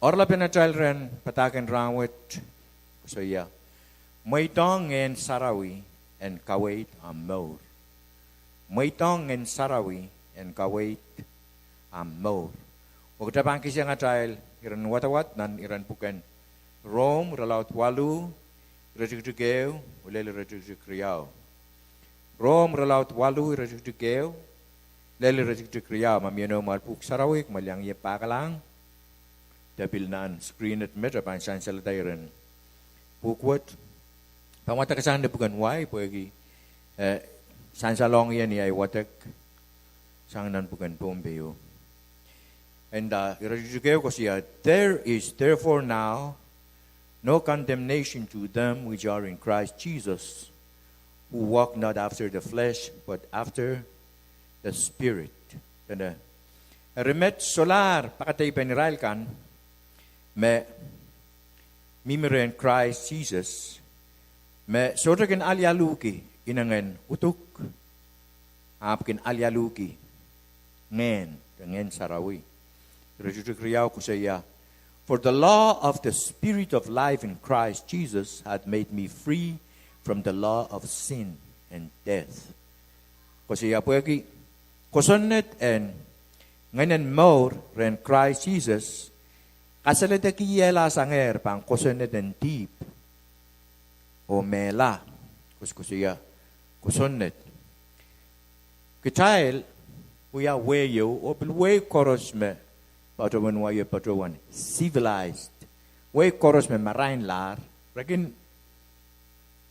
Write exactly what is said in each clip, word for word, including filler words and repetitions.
Oaralap en atail rehn padahk en rahnwet, koasoia, mweidohng Ngehn Sarawi en kaweid ahmw mour. Mweidohng Ngehn Sarawi en kaweid ahmw mour. Oh kitail pahn kihsang atail iren wadawad nan iren pwuken Rom irelaud waluh, iretikitik ehu lel iretikitik riau. Rom irelaud waluh, iretikitik ehu lel iretikitik riau. Ma mie noumwail Pwuhk Sarawi, kumwail iang ie pahkalahng, de pil nan screen et met e pahn sansalda iren pwuhk wet. Pahn wadek sang ni pwuken wai pwehki, eh, sansalong ie ni ahi wadek sang nan pwuken Pohnpei o. Nda, iretikitik ehu koasoia, there is therefore now no condemnation to them which are in Christ Jesus, who walk not after the flesh, but after the Spirit. Dene, eri met solahr pakadeipen irail kan me mihmi rehn Krais Sises, me sohte kin alialuhki inengen uduk, ahpw kin alialuhki Ngehn, de Ngehn Sarawi. Iretikitik riau koasoia, for the law of the Spirit of life in Christ Jesus hath made me free from the law of sin and death. Koasoia pwehki kosonned en Ngehn en mour rehn Krais Sises kasaledekiehla sangehr pahn kosonned en dihp oh mehla. Koasokoasoia kosonned. Kitail wia wehi ehu, oh pil wehi koaros me patohwan wai, patohwan civilized, wehi koaros me marainlahr, re kin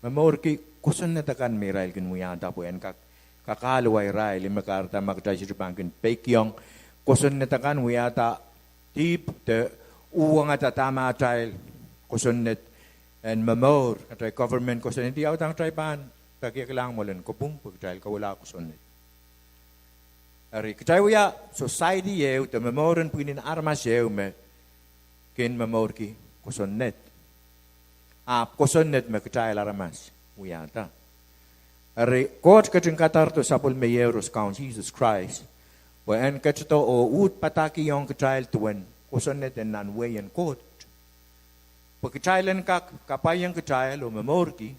momourki kosonned akan me irail kin wiahda pwe en kak kakahluwa irail. Ih me kahrehda ma kitail sohte pahn kin peikiong kosonned akan, wiahda dihp de uhwongada dahme atail kosonned en momour, atail government kosonned, ia uhdahn kitail pahn pekieklahng mwoalen kopwung pwe kitail kawehla kosonned. Eri kitail wia society ehu de momour en pwihn en aramas ehu me kin momourki kosonned, ahpw kosonned me kitail aramas wiahda. Eri Koht ketin kadarodo sapwellime iehros Kaun Sises Krais pwe en ketido oh uhd padahkihong kitail duwen kosonned en nan wehin Koht, pwe kitail en kak kapwaiong kitail oh momourki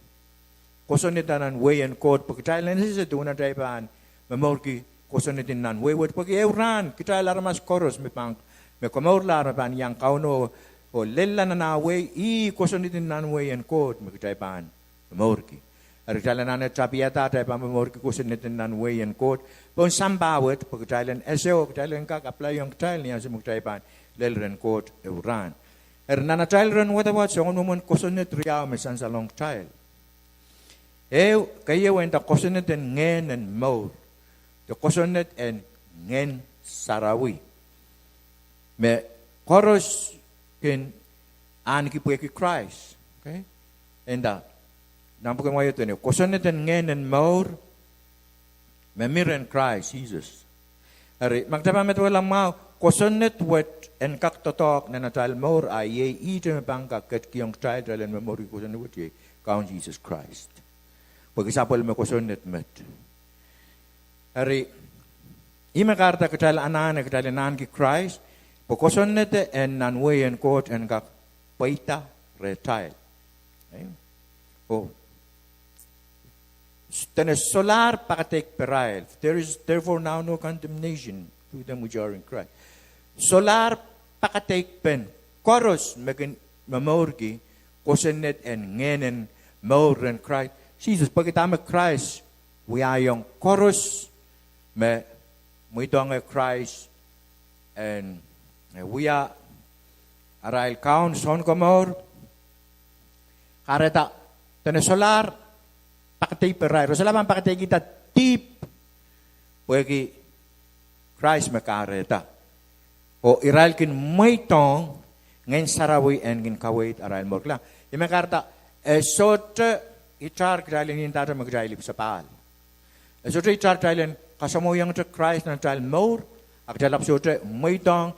kosonned en nan wehin Koht, pwe kitail en ese duwen atail pahn momourki kosonned en nan wehi wet. Pwehki ehu rahn kitail aramas koaros me pahn, me komourlahr me pahn iang Kauno oh lella nan ah wehi, ih kosonned en nan wehin Koht me kitail pahn momourki. Eri kitail anahne tapiada atail pahn momourki kosonned en nan wehin Koht pohn sampah wet pwe kitail en ese oh kitail en kak apply ong kitail ni ansou me kitail pahn lel rehn Koht ehu rahn. Eri nan atail iren wadawad soangen mwomwen kosonned riau me sansalong kitail. Ehu, keieu e nda kosonned en Ngehn en mour, de kosonned en Ngehn Sarawi, me koaros kin ahneki pwehki Krais. Okay? E nda, nan pwuken wai o dene kosonned en Ngehn en mour me mi rehn Krais Sises. Eri ma kitail pahn medewehla mwahu, kosonned wet en kak doadoahk nan atail mour, a iei ihte me pahn kak ketikihong kitail, kitail en momourki kosonned wet, iei Kaun Sises Krais. Pwehki sapwellime kosonned met. Eri ih me kahrehda kitail anahne, kitail en ahneki Krais, pwe kosonned en nan wehin Koht en kak pweida rehtail. Eh? Oh. Dene solahr pakadeikperail. There is therefore now no condemnation to them which are in Christ. Solahr pakadeikpen koaros me kin momourki kosonned en Ngehn en mour rehn Krais Sises, pwehki dahme Krais wiahiong koaros me mweidohngehr Krais en, eh, wia arail Kaun Sounkomour. Kahrehda dene solahr pakadeikperail, re solahr pahn pakadeikihda dihp, pwehki Krais me kahrehda. Oh irail kin mweidohng Ngehn Sarawi en kin kaweid arail mour. Kilang, ih me kahrehda e sohte itar kitail en ndahte me kitail ipwsapahl. E sohte itar kitail en kasamwoiongete Krais nan atail mour, a kitail ahpw sohte mweidohng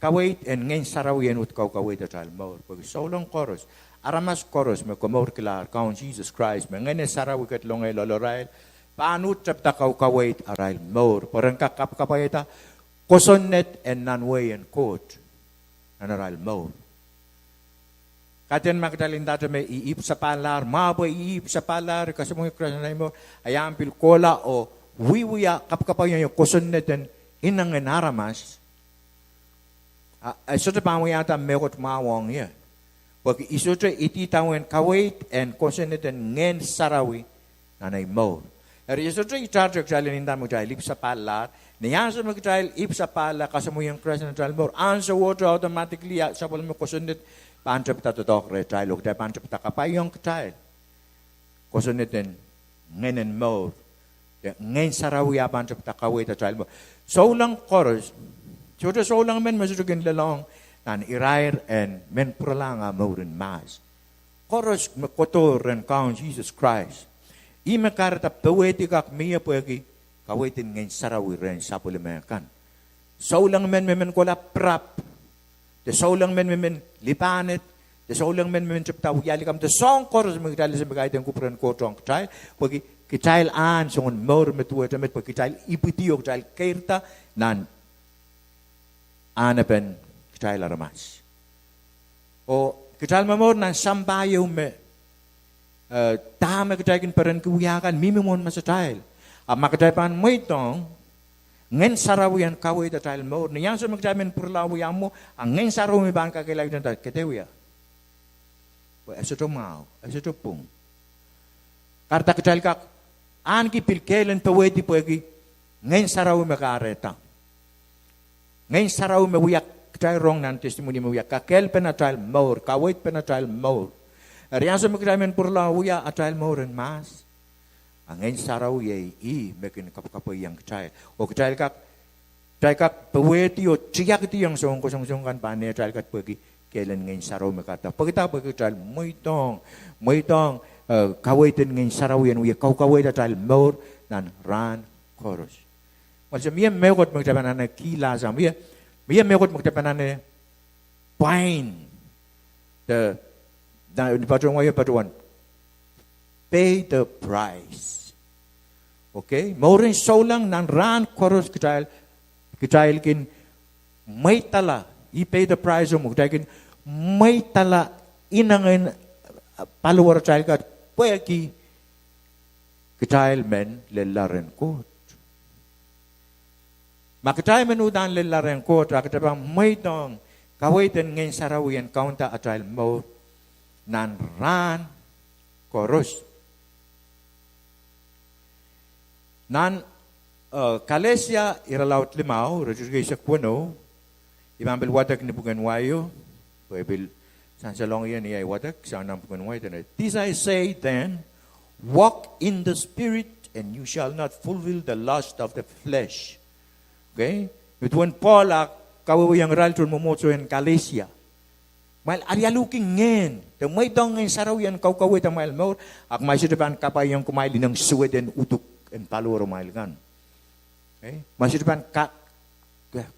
kaweid en Ngehn Sarawi en uhd kaukaweid atail mour. Pwehki souleng koaros, aramas koaros me komourkilahr Kaun Sises Krais, me Ngehn Sarawi ketilong loaloarail, pahn uhd tepda kaukaweid arail mour pwe ren kak kapwaiada kosonned en nan wehin Koht. nan arail mour. Kaidehn ma kitail ndahte me I ipwsapahlahr, mwahu pwe I ipwsapahlahr, I kasamwohiong Krais nan ei mour, a I ahpw pil kohla oh wiewia kapwakapwaiong kosonned en ineng en aramas, a e sohte pahn wiahda mehkot mwahu ong ie. Pwehki I sohte idawehn kaweid en kosonned en Ngehn Sarawi nan ei mour. Eri e sohte itarete kitail en nda me kitail ipwsapahlahr. Ni ansou me kitail ipwsapahla, kasamwohiong Krais nan atail mour, ansowohte automatically a sapwellime kosonned pahn tepida doadoahk rehtail oh kitail pahn tepida kapwaiong kitail kosonned en ngehn en mour. De Ngehn Sarawi a pahn tepida kaweid atail mour. Souleng koaros, sohte souleng men me sohte kin lelohng nan irair en men pwuralahng ah mouren mahs. Koaros me kohdohr rehn Kaun Sises Krais, ih me kahrehda powehdi kak mie pwehki kaweid en Ngehn Sarawi rehn sapwellime kan. Souleng men me men kohla pirap, de souleng men me men lipahned, de souleng men me men tepida wia likamw, de soahng koaros me kitail ese me kaidehn kupwuren Koht ong kitail, pwehki kitail ahn soangen mour me duwehte met, pwe kitail ipwidi oh kitail keirda nan ahnepen kitail aramas. Oh kitail momour nan sampah ieu me, eh, dahme kitail kin perenki wia kan mihmi mwohn masatail. A ma kitail pahn mweidohng Ngehn Sarawi en kaweid atail mour, ni ansou me kitail men pwurala wia mwo, a Ngehn Sarawi me pahn kakehlailda, ke dehr wia. Pwe e sohte mwahu, e sohte pwung. Kahrehda kitail kak ahneki pil kehl en powehdi pwehki Ngehn Sarawi me kahrehda. Ngehn Sarawi me wia kitail rong nan testimony me wia kakehlpen atail mour, kaweidpen atail mour. Eri ansou me kitail men pwurala wia atail mour en mahs, a Ngehn Sarawi iei ih me kin kapwakapwaiong kitail. Oh kitail kak, kitail kak powehdi oh tiakdiong soangen kasongosong kan pahn nehtail kat pwehki kehl en Ngehn Sarawi me kahrehda. Pwehki dah? Pwehki kitail mweidohng, mweidohng, eh, kaweid en Ngehn Sarawi en wie kaukaweid atail mour nan rahn koaros. Mie mehkot me kitail pahn anahne kihla sang, mie, mie mehkot me kitail pahn anahne pwain, de, nan patohwan, patohwan, pay the price. Okay, mouren souleng nan rahn koaros kitail, kitail kin mweidala, I pay the price, oh mwo kitail kin mweidala inengen paliwaratail kat pwehki kitail men lella rehn Koht. Ma kitail men uhdahn lella rehn Koht, a kitail pahn mweidohng kaweid en Ngehn Sarawi en kaunda atail mour nan rahn koaros. Nan, eh, Kalesia irelaud limau, iretikitik eisek weneu, I pahn pil wadek ni pwuken wai o, pwe pil sansalong ie ni ahi wadek sang nan pwuken wai, dene, This I say then, walk in the Spirit, and you shall not fulfill the lust of the flesh. Okay? Nin duwen Pohl a kawehwehiong irail tohn mwomwohdiso en Kalesia, kumwail alialuhki ngehn, de mweidohng Ngehn Sarawi en kaukaweid amwail mour, a kumwail sohte pahn kapwaiong kumwail ineng suwed en uduk en paliwaramwail kan. Okay? Kumwail sohte pahn ka-,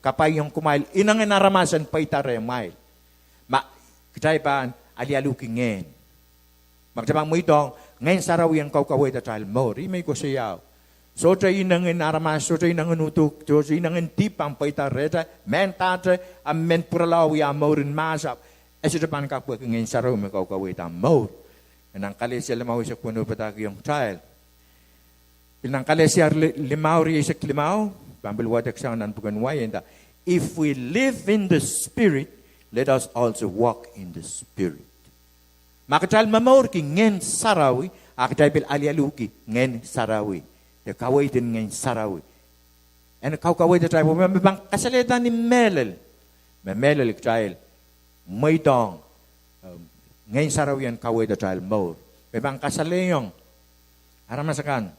kapwaiong kumwail inengen aramas en pweida rehmwail. Ma kitail pahn alialuhki ngehn, ma kitail pahn mweidohng Ngehn Sarawi en kaukaweid atail mour, ih me I koasoia. Sohte inengen aramas, sohte inengen uduk, sohte inengen dihp pahn pweida rehtail, mehndahte a men pwurala wia mouren mahs, e sohte pahn kak pwehki Ngehn Sarawi me kaukaweid ah mour. Nan Kalesia limau eisek weneu padahkihong kitail. Pil nan Kalesia li-, limau, rieisek limau, pahn pil wadek sang nan pwuken wai, e nda, If we live in the Spirit, let us also walk in the Spirit. Ma kitail momourki Ngehn Sarawi, a kitail pil alialuhki Ngehn Sarawi, de kaweid en Ngehn Sarawi en kaukaweid atail mour, me pahn kasalehda ni mehlel, me mehlel kitail mweidohng, eh, Ngehn Sarawi en kaweid atail mour. Me pahn kasalehiong aramas akan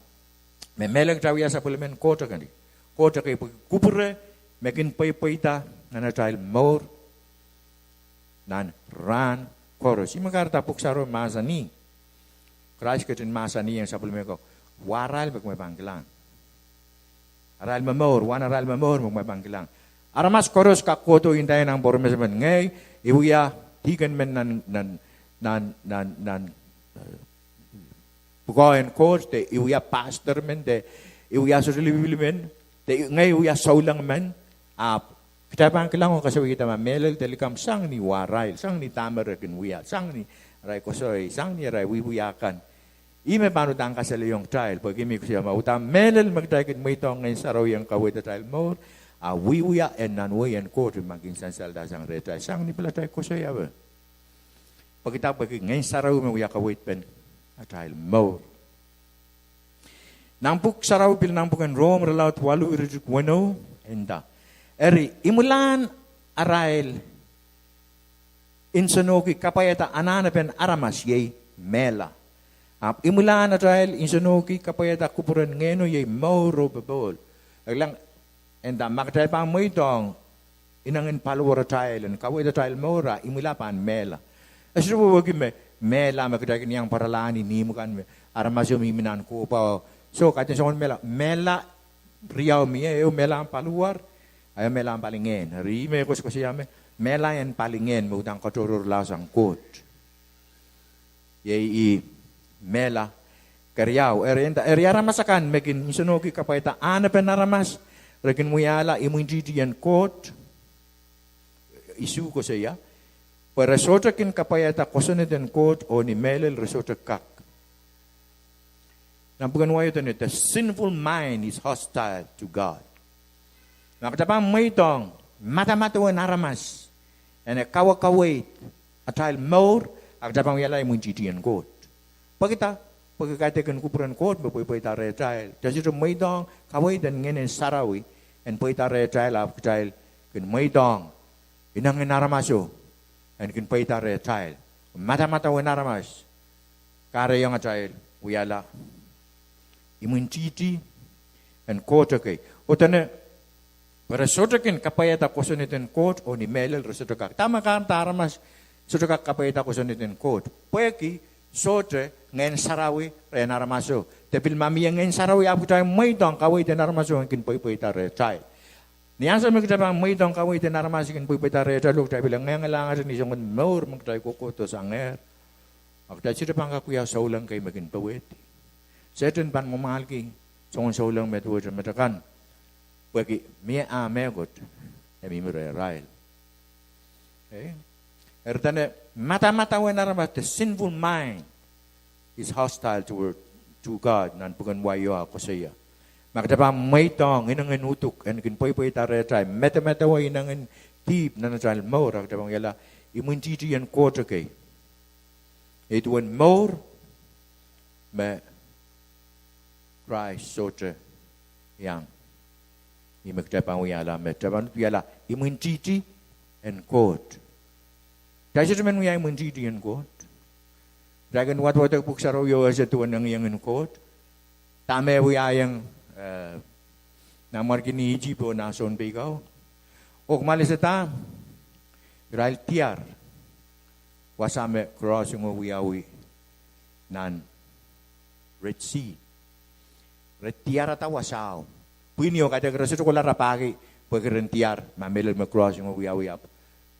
me mehlel kitail wia sapwellimen Koht kei, Koht kei, pwe kupwure me kin pweipweida nan atail mour nan rahn koaros. Ih me kahrehda Pwuhk Sarawi mahsanih, Krais ketin mahsanihong sapwellime ko, Wa arail me kumwail pahn kilang. Arail momour, wa arail momour me kumwail pahn kilang. Aramas koaros kak kohdo ndaiong nan pwurehng me, ngehi, I wia dihken men nan, nan, nan, nan, nan, eh, pwukoa en Koht, de I wia pastor men, de I wia sohte lipilipil men, de ngehi I wia souleng men, ahpw Kitail pahn kilang oh kasawihda ma mehlel de likamw sang ni wahrail, sang ni dahme re kin wia, sang ni arail koasoi, sang ni arail wiewia kan. Ih me pahn uhdahn kasalehiong kitail, pwehki me koasoia ma uhdahn mehlel me kitail kin mweidohng Ngehn Sarawi en kaweid atail mour, a wiewia en nan wehin Koht me pahn kin sansalda sang rehtail, sang ni pil atail koasoi ape. Pwehki dah? Pwehki Ngehn Sarawi me wia kaweid pen atail mour. Nan pwuhk sarawi pil nan pwuken Rom irelaud waluh iretikitik weneu, e nda, eri imwilahn arail nsenohki kapwaiada anahnepen aramas iei mehla. Ahpw imwilahn atail nsenohki kapwaiada kupwuren Ngehno iei mour oh popohl. E nda ma kitail pahn mweidohng inengin paliwaratail en kaweid atail mour, a imwila pahn mehla. E sohte wehwehki me mehla me kitail kin iang pwarala ni ihmw kan me aramaso mihmi nan kohpwa. Soh, kaidehn soangen mehla, mehla riau mie, ehu mehla en paliwar, a ehu mehla en palingehn. Eri ih me koasokoasoia me mehla en palingehn me uhdahn katohrohrlahsang Koht. Iei ih mehla keriau. Eri e nda, eri aramas akan me kin nsenohki kapwaiada anahnepen aramas, re kin wiahla imwintihti en Koht. Isuh koasoia, pwe re sohte kin kapwaiada kosonned en Koht oh ni mehlel re sohte kak. Nan pwuken wai e nda, the sinful mind is hostile to God. Ma kitail pahn mweidohng madamadawen aramas en kawekaweid atail mour, a kitail pahn wiahla imwintihti en Koht. Pwehki dah? Pwehki kaidehkin kupwuren Koht me pweipweida rehtail. Kitail sohte mweidohng kaweid en Ngehn Sarawi en pweida rehtail, ahpw kitail kin mweidohng inengin aramaso en kin pweida rehtail. Madamadawen aramas kahrehiong atail wiahla imwintihti en Koht ekei. Oh dene, pwe re sohte kin kapwaiada kosonned en Koht oh ni mehlel re sohte kak. Dahme kahrehda aramas sohte kak kapwaiada kosonned en Koht? Pwehki sohte Ngehn Sarawi rehn aramaso. De pil ma mie Ngehn Sarawi, ahpw kitail mweidohng kaweid en aramaso en kin pweipweida rehtail. Ni ansou me kitail pahn mweidohng kaweid en aramas en kin pweipweida rehtail, oh kitail pil ngehngehn lahngete ni soangen mour me kitail kohkohdo sangehr, a kitail sohte pahn kak wia souleng kei me kin powehdi. Sehdan pahn mwamwahlki soangen souleng me duwehte metakan, pwehki mie ah mehkot e mihmi rehrail. Eri dene, madamadawen aramas, the sinful mind is hostile toward, to God, nan pwuken wai o ah koasoia. Ma kitail pahn mweidohng inengin uduk en kin pweipweida rehtail, medemedewe inengin dihp nan atail mour, a kitail pahn wiahla imwintihti en Koht ekei. Ih duwen mour me Krais sohte iang. Ih me kitail pahn wiahla, me kitail pahn wiahla imwintihti en Koht. Kitail sohte men wia imwintihti en Koht. Kitail kin wadwadek pwuhk sarawi oh ese duwen engieng en Koht. Dahme e wiahiong, eh, nanmwarki ni Isip oh nan sounpei ko, oh kumwail esehda, irail diar wasa me crossing oh wiawi nan Red Sea. Re diarada wasao. Pwihn ieu kaidehk re sohte kohla rapahki pwehki ren diar ma mehlel me crossing oh wiawi, ahpw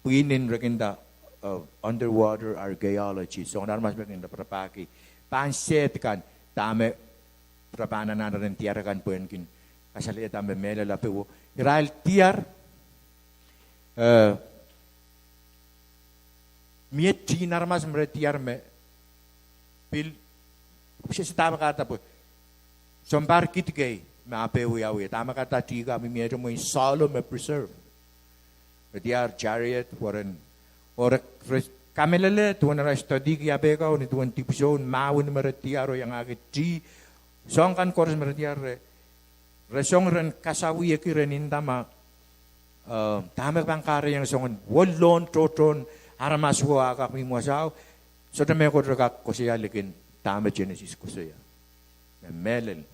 pwihn en re kin nda, uh, underwater archaeology, soangen aramas me kin raparapahki pahn sehd kan, dahme re pahn anahne ren diar akan pwehn kin kasalehda me mehlel ape wo. Irail diar, eh, mie tihn aramas me re diar me pil, se, se dahme kahrehda pwe sounpar kid kei me ah peh wiawi, dahme kahrehda tih ka mihmiehte mwein soahlo me preserve. Re diar chariot, weren, oh re, re kamehlele duwen arail studyki ah peh ko, ni duwen dipwisoun mahwin me re diar oh iangahki tih, soahng kan koaros me re diar re, re song ren kasawihki ren nda ma, eh, dahme pahn kahrehiong soangen wohlohn tohtohn aramas wo ah kak mihmi wasao. Sohte mehkot re kak koasoia likin dahme Genesis koasoia. Me mehlel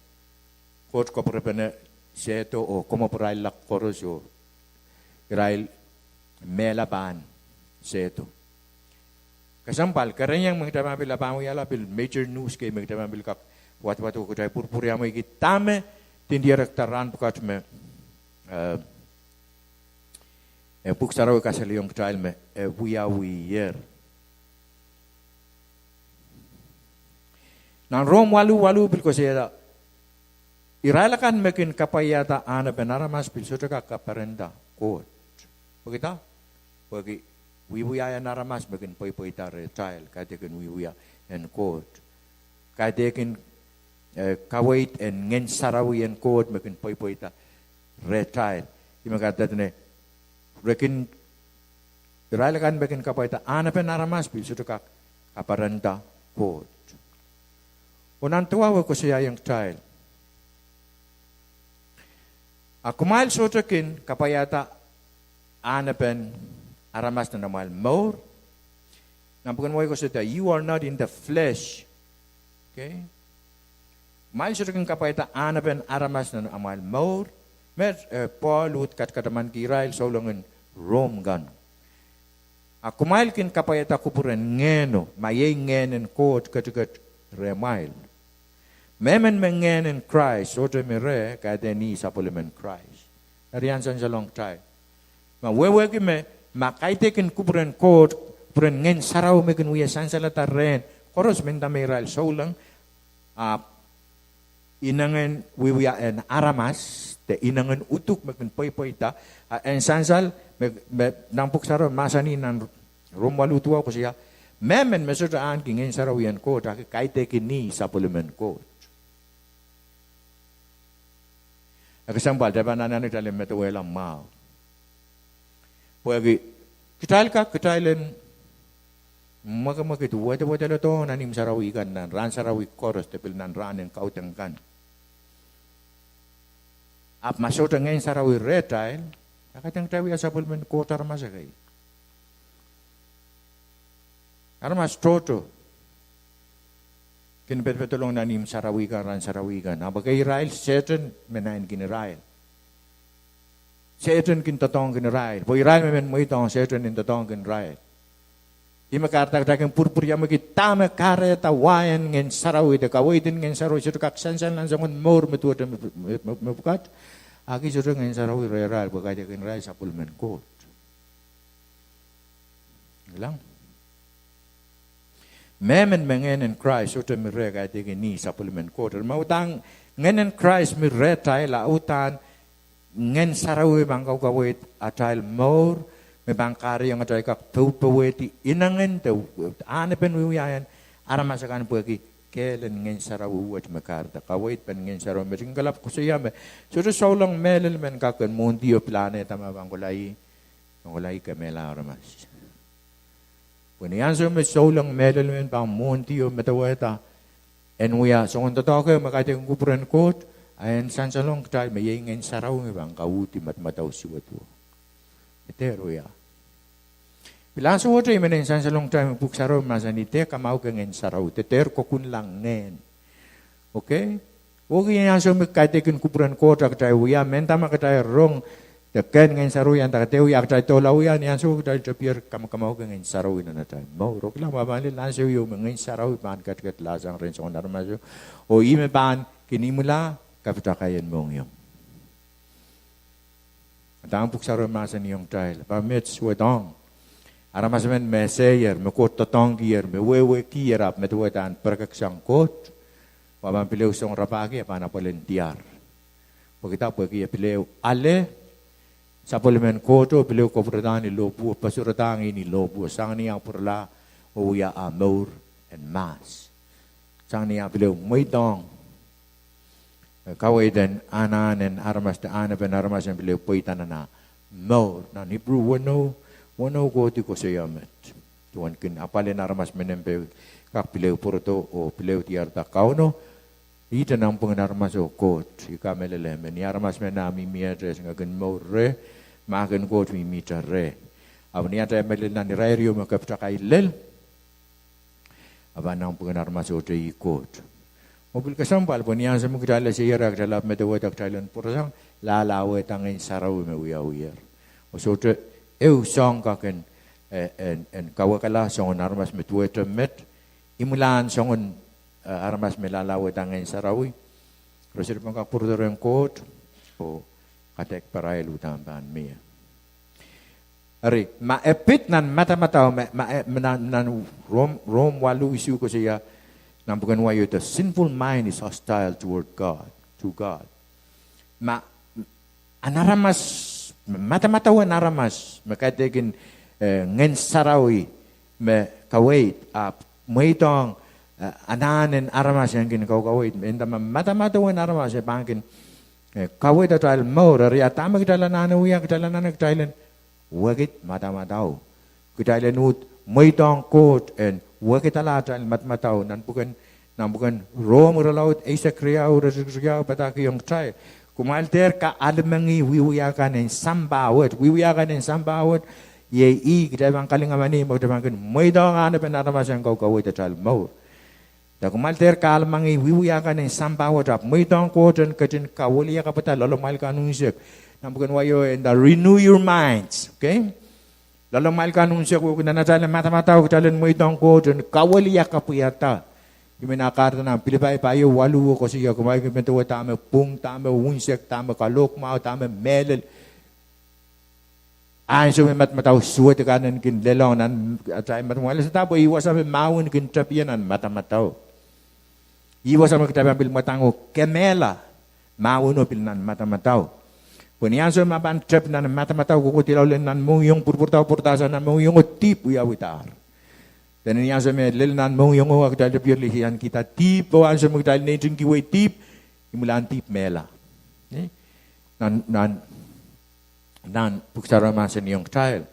Koht kapwurpene sehdo oh kamwopwarail lak koaros oh irail mehla pahn sehdo. Kesempwal, kerenieng me kitail pahn pil, pahn wiahla pil major news kei me kitail pahn pil kak wadwadek oh kitail pwurpwuriamwei mweki dahme dihdiarekda rahn pwukat me, eh, eh, pwuhk sarawi kasalehiong kitail me, eh, wiawiher. Nan Rom waluh waluh pil koasoia, irail akan me kin kapwaiada anahnepen aramas pil sohte kak kaperenda Koht. Pwekida? Pwehki wiewia en aramas me kin pweipweida rehtail, kaidehkin wiewia en Koht. Kaidehkin, eh, kaweid en Ngehn Sarawi en Koht me kin pweipweida rehtail. Ih me kahrehda dene, re kin, irail akan me kin kapwaiada ahnepen aramas pil sohte kak kaperenda Koht. Oh nan duwau e koasoiaiong kitail, a kumwail sohte kin kapwaiada ahnepen aramas nan amwail mour. Nan pwuken wai koasoiada, you are not in the flesh. Okay? Kumwail sohte kin kapwaiada ahnepen aramas nan amwail mour. Met, eh, Pohl uhd katakatamanki irail souleng en Rom kan. A kumwail kin kapwaiada kupwuren Ngehno, ma iei Ngehn en Koht ketiket rehmwail. Mehmen me Ngehn en Krais sohte mi reh, kaidehkin ih sapwellimen Krais. Eri ahn sansalong kitail, ma wehwehki me, ma kaidehkin kupwuren Koht, kupwuren Ngehn Sarawi me kin wia sansalada rehn koaros me nda me irail souleng, ahpw inengen wiewia en aramas, de inengen uduk me kin pweipweida, a en sansal me, me nan Pwuhk Sarawi mahsanih nan Rom waluh duwau koasoia, mehmen me sohte ahneki Ngehn Sarawi en Koht, a ki kaidehkin ih sapwellimen Koht. E kesempwal, kitail pahn anahne kitail en medewehla mwahu. Pwehki kitail kak, kitail en mwekimwekid, wedewedehla dohng nan ihmw sarawi kan nan rahn sarawi koaros de pil nan rahn en kaudok kan. Ahpw ma sohte Ngehn Sarawi rehtail, a kaidehn kitail wia sapwellimen Koht aramas ekei. Aramas tohto kin pedopedolong nan ihmw sarawi kan, rahn sarawi kan. Ahpw ekei irail, Sehdan me naineki irail. Sehdan kin doadoahngki irail. Pwe irail me men mweidohng Sehdan en doadoahngki irail. Ih me kahrehda kitail kin pwurpwuriamwei dahme kahrehda wahn Ngehn Sarawi de kaweid en Ngehn Sarawi sohte kak sansal nan soangen mour me duwehte me, me, me, mepwukat. Ahki sohte Ngehn Sarawi rehrail pwe kaidehkin irail sapwellimen Koht. Mehmen me Ngehn en Krais sohte mi reh, kaidehkin ih sapwellimen Koht. Eri ma uhdahn Ngehn en Krais mi rehtail, a uhdahn Ngehn Sarawi pahn kaukaweid atail mour, me pahn kahrehiong atail kak powehdi inengen de ahnepen wiewia en aramas akan pwehki kehl en Ngehn Sarawi wet me kahrehda. Kaweid pen Ngehn Sarawi me kin kalap koasoia me sohte souleng mehlel men kak en mwohndi oh pilahnehda ma pahn kohla ih, pahn kohla ih kemehla aramas. Pwe ni ansou me souleng mehlel men pahn mwohndi oh medewehda en wia soangen doadoahk me kaidehkin kupwuren Koht, a en sansalong kitail me iei Ngehn Sarawi me pahn kauhdi madamadau suwed wo. E dehr wia. Pil ansou wet ih me nen sansalong kitail me Pwuhk Sarawi mahsanih dehr kamauke Ngehn Sarawi, de dehr kokunla Ngehn. Okay? Oh ki ni ansou me kaidehkin kupwuren Koht a kitail wia, mehnda ma kitail rong de kehn Ngehn Sarawi, a nda kitail wia, kitail doula wia, ni ansou kitail tepier kamakamauke Ngehn Sarawi nan atail mour. Oh kilang, ma pahn lel ansou ieu me Ngehn Sarawi pahn ketiket lahsang rehn soangen aramaso, oh ih me pahn kin imwila kapitakaien mohngiong. Uhdahn Pwuhk Sarawi mahsanihong kitail, pahn met suwedohng aramas emen me eseier, me Koht doadoahngkier, me wehwehkier ahpw medewehda en pirekek sang Koht, oh a pahn pil ehu song rapahki, a pahn apwal en diar. Pwekida? Pwehki e pil ehu ale sapwellimen Koht oh pil ehu kapwuradahng ni lohpwuo, pasuradahng ih ni lohpwuo, sang ni ah pwurala oh wia ah mour en mahs. Sang ni ah pil ehu mweidohng kaweid en anahn en aramas de ahnepen aramas en pil ehu pweida nan ah mour. Nan Ipru weneu, weneu kohdi koasoia met duwen kin apwal en aramas menempe kak pil ehu pwurodo oh pil ehu diarada Kauno, ihte nanpwungen aramas oh Koht. I kamehlele me ni aramas men ah mihmiehte, e singek en mour reh, mahk en Koht mihmihte reh. Ahpw ni atail mehlel nan irair ieu me kapitakai lel, a pahn nanpwungen aramas ohte ih Koht. Oh pil kesempwal pwe ni ansou me kitail eseier, a kitail ahpw medewehda kitail en pwurasang, lahlahwehda Ngehn Sarawi me wiawiher. Oh sohte ehu soahng kak en, en, en kawekala soangen aramas me duwehte met, imwilahn soangen, eh, aramas me lahlahwehda Ngehn Sarawi, re sohte pahn kak pwurodo rehn Koht, oh kadeik pahrail uhdahn pahn mie. Eri, ma e pid nan madamadau me, ma e, me nan, nan Rom, Rom waluh isuh koasoia, nanpwuken wai, the sinful mind is hostile toward God, to God. Ma, an aramas Madamadau en aramas me kaidehkin, eh, Ngehn Sarawi me kaweid, ahpw mweidohng, eh, anahn en aramas en kin kaukaweid. Mehnda ma madamadau en aramas e pahn kin, eh, kaweid atail mour, eri dahme kitail anahne wia? Kitail anahne kitail en wekid madamadau. Kitail en uhd mweidohng Koht en wekidala atail madamadau. Nan pwuken, nan pwuken Rom irelaud eisek riau, iretikitik riau padahkihong kitail: Kumwail dehr ka alemengih wiewia kan en sampah wet. Wiewia kan en sampah wet, iei ih kitail pahn kalingameni me kitail pahn kin mweidohng anahnepen aramas en kaukaweid atail mour. Kumwail dehr ka alemengih wiewia kan en sampah wet, ahpw mweidohng Koht en ketin kawiliakapwada loalamwail kan unsek. Nan pwuken wai o e nda renew your minds, okay? Loalamwail kan unsek, wehwehki nan atail madamadau kitail en mweidohng Koht en kawiliakapwada. Ih me nan kahrehda nan Pilipai pahieu waluh e koasoia, kumwail kin medewe dahme pwung, dahme unsek, dahme kalohk mwahu, dahme mehlel. Ansou me madamadau suwed kan en kin lelohng nan atail madamadau, pwe ih wasa me mahwen kin tepie nan madamadau. Ih wasa me kitail pahn pil mwadang oh kemehla mahweno pil nan madamadau. Pwe ni ansou me pahn tep nan madamadau, kohkohdilau lel nan mohngiong, pwurpwurdau pwuradahsang nan mohngiong oh dihp wiawidahr. Dene ni ansou me lel nan mohngiong o, a kitail tepier lihsang kihda dihp, oh ansou me kitail neitikihwei dihp, imwilahn dihp mehla. Nan, nan nan Pwuhk Sarawi mahsanihong kitail,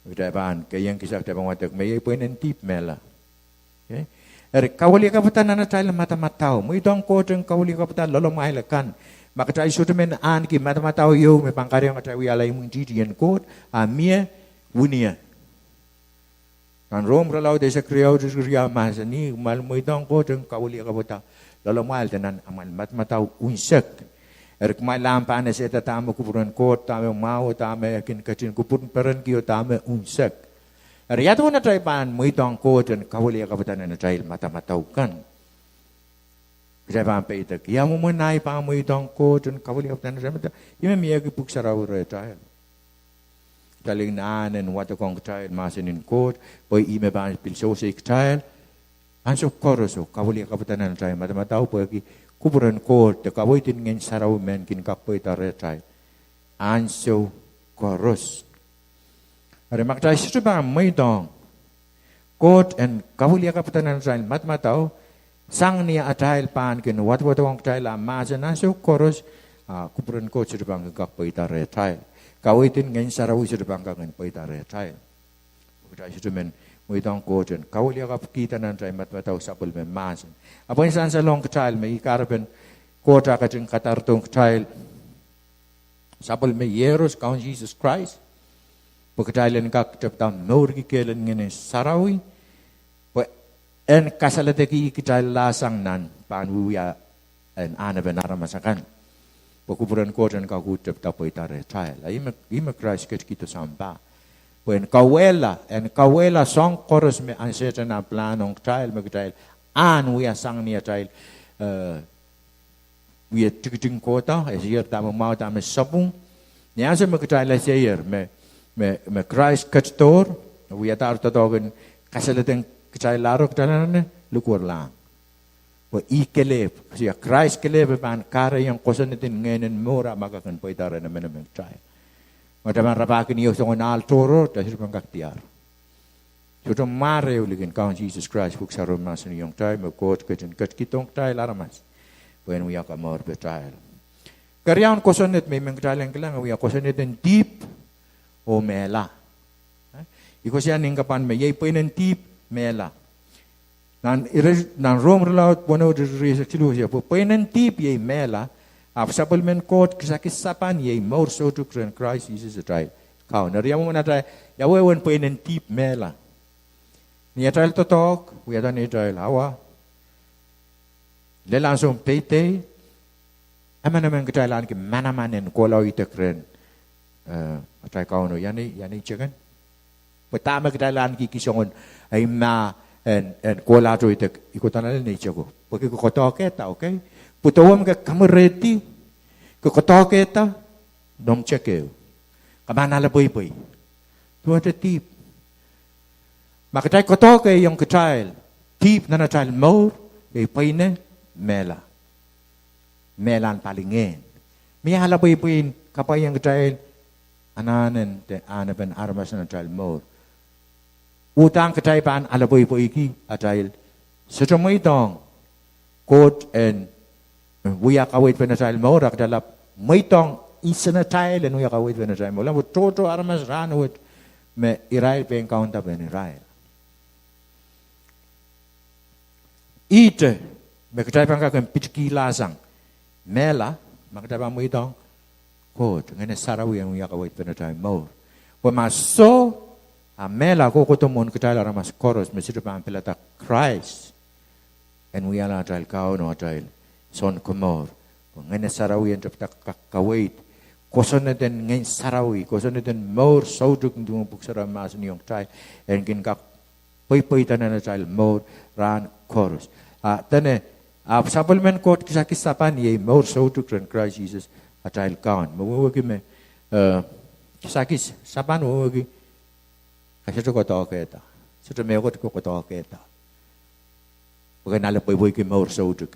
kitail pahn keieun kisa, kitail pahn wadek me iei pweinen dihp mehla. Eri kawiliakapwada nan atail madamadau, mweidohng Koht en kawiliakapwada loalamwail akan. Ma kitail sohte men ahneki madamadau ieu me pahn kahrehiong atail wiahla imwintihtien Koht, a mie wini ie. Nan Rom irelaud eisek riau, iretikitik riau mahsanih, kumwail mweidohng Koht en kawiliakapwada loalamwail de nan amwail madamadau unsek. Eri kumwail ahpw pahn esehda dahme kupwuren Koht, dahme mwahu, dahme e kin ketin kupwurperenki, oh dahme unsek. Eri ia duwen atail pahn mweidohng Koht en kawiliakapwada nan atail madamadau kan? Kitail pahn peidek, ia mwomwen ahi pahn mweidohng Koht en kawiliakapwada nan atail madamadau? Ih me miehki Pwuhk Sarawi rehtail. Kitail anahne en wadekohng kitail mahsen en Koht, pwe ih me pahn pil sewese kitail ansou koaros oh kawiliakapwada nan atail madamadau, pwehki kupwuren Koht de kaweid en Ngehn Sarawi men kin kak pweida rehtail ansou koaros. Eri ma kitail sohte pahn mweidohng Koht en kawiliakapwada nan atail madamadau, sang ni atail pahn kin wadewadekohng kitail ah mahsen ansou koaros, a kupwuren Koht sohte pahn kin kak pweida rehtail. Kaweid en Ngehn Sarawi sohte pahn kak kin pweida rehtail. Kitail sohte men mweidohng Koht en kawiliakapwada nan atail madamadau sapwellime mahsen. A pwehn sansalohng kitail me ih kahrepen Koht ah ketin kadarodohng kitail sapwellime Iehros, Kaun Sises Krais, pwe kitail en kak tepda mourki kehlen Ngehn Sarawi, pwe en kasaledekih kitailla sang nan pahn wiewia en ahnepen aramas akan, pwe kupwuren Koht en kak uhd tepda pweida rehtail. A ih me, ih me Krais ketikihdo sampah, pwe en kauwehla, en kauwehla soahng koaros me ansehte nan pilahn ong kitail me kitail ahn wia sang ni atail, eh, wie tikitik kohdo, eseier dahme mwahu, dahme sapwung. Ni ansou me kitail eseier me, me, me Krais ketidohr, wiadahr doadoahk en kasaledek kitailla, kitail anahne likwerlahng, pwe ih kelehpw, sia Krais kelehpw e pahn kahrehiong kosonned en ngehn en mour ah ma kak kin pweida rehn emenemen kitail. Ma kitail pahn rapahki ni oh soangen ahl tohrohr, kitail sohte pahn kak diar. Sohte mware likin Kaun Sises Krais. Pwuhk Sarawi mahsanihong kitail me Koht ketin ketikihdohng kitail aramas pwe en wia komour petail. Keriaun kosonned me I men kitail en kilang wia kosonned en dihp oh mehla. I koasoia ni kapwan me iei pweinen dihp mehla. Nan, nan Rom irelaud weneu, iretikitik siluh, koasoia pwe pweinen dihp iei mehla, ahpw sapwellimen Koht kisakis sapan iei mour soutuk rehn Krais Sises atail Kaun. Eri ia mwomwen atail, ia wehwehn pweinen dihp mehla? Ni atail doadoahk, wiahda neitail awa, lel ansoun peipeid, emenemen kitail ahneki manaman en kohla idek rehn, eh, atail Kauno, ia nei, ia nei teken. Pwe dahme kitail ahneki ki soangen ei mah en, en kohlahte idek, I kohdo lel nei teko. Pwehki ke koadoahkehda, okay? Pwe duwen ke kamwerehdi, ke koadoahkehda noumw teko, ke pahn ale pweipwei. Duwehte dihp. Ma kitail koadoahkehiong kitail, dihp nan atail mour iei pweine mehla. Mehlahn palingehn. Mie alapweipwei en kapwaiahng kitail anahnen de anahnepen aramas nan atail mour. Uhdahn kitail pahn alapweipweiki atail sohte mweidohng Koht en wia kaweid pen atail mour, a kitail ahpw mweidohng insenatail en wia kaweid pen atail mour. Ahpw tohto aramas rahnwet me irail pein kaunda pen irail. Ihte me kitail pahn kak en pitkihla sang mehla, ma kitail pahn mweidohng Koht, Ngehn Sarawi en wia kaweid pen atail mour. Pwe ma soh, a mehla kohkohdo mwohn kitail aramas koaros me sohte pahn pilada Krais en wiahla atail Kaun oh atail Sounkomour. Pwe Ngehn Sarawi en tepda kak kaweid. Kosonned en Ngehn Sarawi, kosonned en mour soutuk, nin duwen Pwuhk Sarawi mahsanihong kitail, en kin kak pweipweida nan atail mour rahn koaros. A dene, ahpw sapwellimen Koht kisakis sapan iei mour soutuk rehn Krais Sises atail Kaun. Me wehwehki me, eh, kisakis sapan wehwehki, ke sohte kohdohkehda. Sohte mehkot ke kohdohkehda pwe ke en alapweipweiki mour soutuk.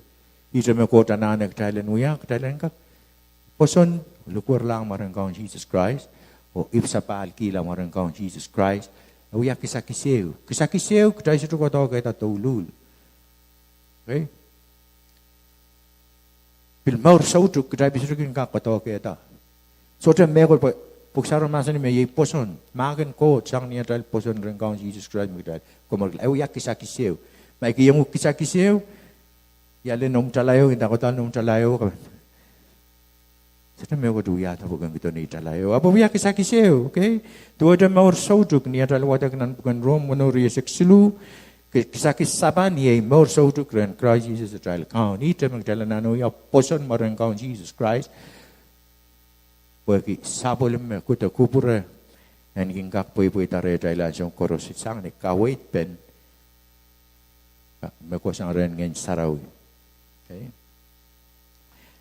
Ihte me Koht anahne kitail en wia, kitail en kak pwoson, likwerlahng mwaren Kaun Sises Krais, oh ipwsapahlkihla mwaren Kaun Sises Krais, e wia kisakis ehu. Kisakis ehu kitail sohte kohdohkehda douluhl. Pil mour soutuk kitail pil sohte kin kak kohdohkehda. Sohte mehkot pwe Pwuhk Sarawi mahsanih me iei pwoson, mahk en Koht sang ni atail pwoson rehn Kaun Sises Krais me kitail komourkihla. E wia kisakis ehu. Ma I kihong uhk kisakis ehu, ia lel noumw talaio, inda kohdohng noumw talaio, sohte mehkot wiahda pwe ke en kihdo nei talaio. Ahpw e wia kisakis ehu, okay? Duwehte mour soutuk, ni atail wadek nan pwuken Rom weneu rieisek siluh, ki-, kisakis sapan iei mour soutuk rehn Krais Sises atail Kaun. Ihte me kitail anahne wia pwoson mwaren Kaun Sises Krais, pwehki sapwellime kudokupwure en kin kak pweipweida rehtail ansou koaros sang ni kaweid pen me kohsang rehn Ngehn Sarawi.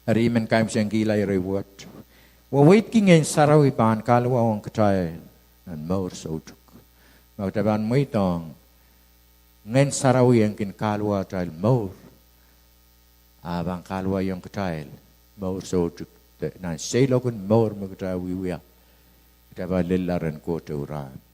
Eri I men kaimwisekihla ire wet, weweidki Ngehn Sarawi pahn kahluwa ong kitail nan mour soutuk. Ma kitail pahn mweidohng Ngehn Sarawi en kin kahluwa atail mour, a pahn kahluwaiong kitail mour soutuk, de nan seiloak en mour me kitail wiewia, kitail pahn lella rehn Koht ehu rahn.